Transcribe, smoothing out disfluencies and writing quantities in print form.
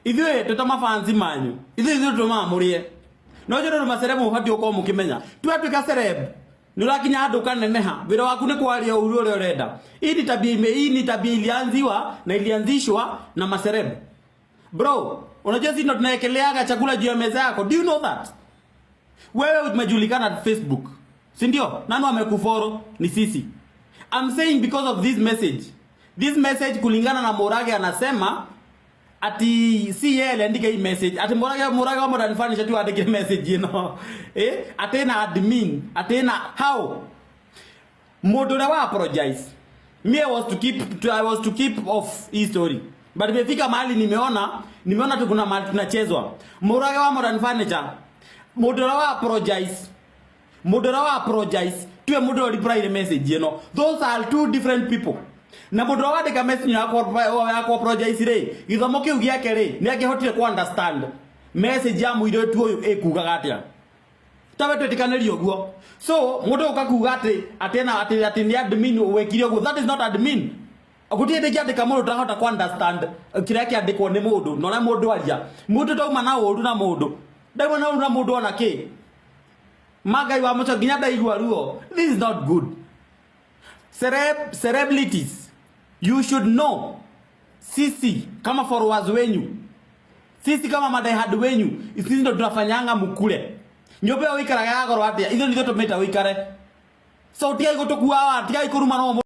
Ithuĩ twĩ ta mafansi manyu, ithuĩ tũmaga mũrĩe. No njũĩ ũndũ maceleb mũbatiĩ gũkorwo mũkĩmenya. Twatuĩka celeb, nĩ ũrakinya handũ ũkaneneha, wĩra waku nĩ kwaria ũru ũrĩa ũrenda. Hii ni tabia ime, hii ni tabia ilianziwa na ilianzishwa na maceleb. Bro, unajua sisi ndo tunaekeleaga chakula juu ya meza yako. Do you know that? Wewe umejulikana Facebook, si ndio? Nani wamekufollow? Ni sisi. I'm saying because of this message. This message kulingana na Murage anasema ati si yeye aliandika hii message. Ati Murage wa Modern Furniture tu andike message. Eh? Ati na admin, ati na how? Mundu ũrĩa wa apologize. Me I was to keep off hii story. But imefika mahali nimeona tu kuna mahali tunachezwa. Murage wa Modern Furniture. Mundu ũrĩa wa apologize. Mundu ũrĩa wa apologize tuwe mundu ũrĩa reply ile message ĩno. Those are two different people. Na mundu ũrĩa wandĩka message ya ku apologize rĩ, gĩthomo kĩu gĩake rĩ, nĩ angĩhotire ku understand message ya mũirĩtu ũyũ ĩkugaga atĩa. Tawe twĩtĩkanĩrie ũguo. So mũndũ ũka kuga atĩ na atĩ nĩ admin wekire ũguo, that is not admin. Gũtirĩ hĩndĩ ingĩandĩka mũndũ ũtarahota ku understand kĩrĩa kĩandĩkwo nĩ mũndũ na ũrĩa mũndũ aria. Mũndũ ndauma na ũru na mũndũ. Ndauma na ũru na mũndũ ona kĩ. Mangai wa mũco nginya ndaigua ruo. This is not good. Celebrities, you should know, sisi kama followers wenyu, sisi kama madiehard wenyu, sisi ndo tunafanyanga mukule. Nyũmba ĩyo ũikaraga ya goro atĩa? Ithuĩ nithuĩ tũmĩte ũikare. So tigai gũtũkua, tigai kũruma no.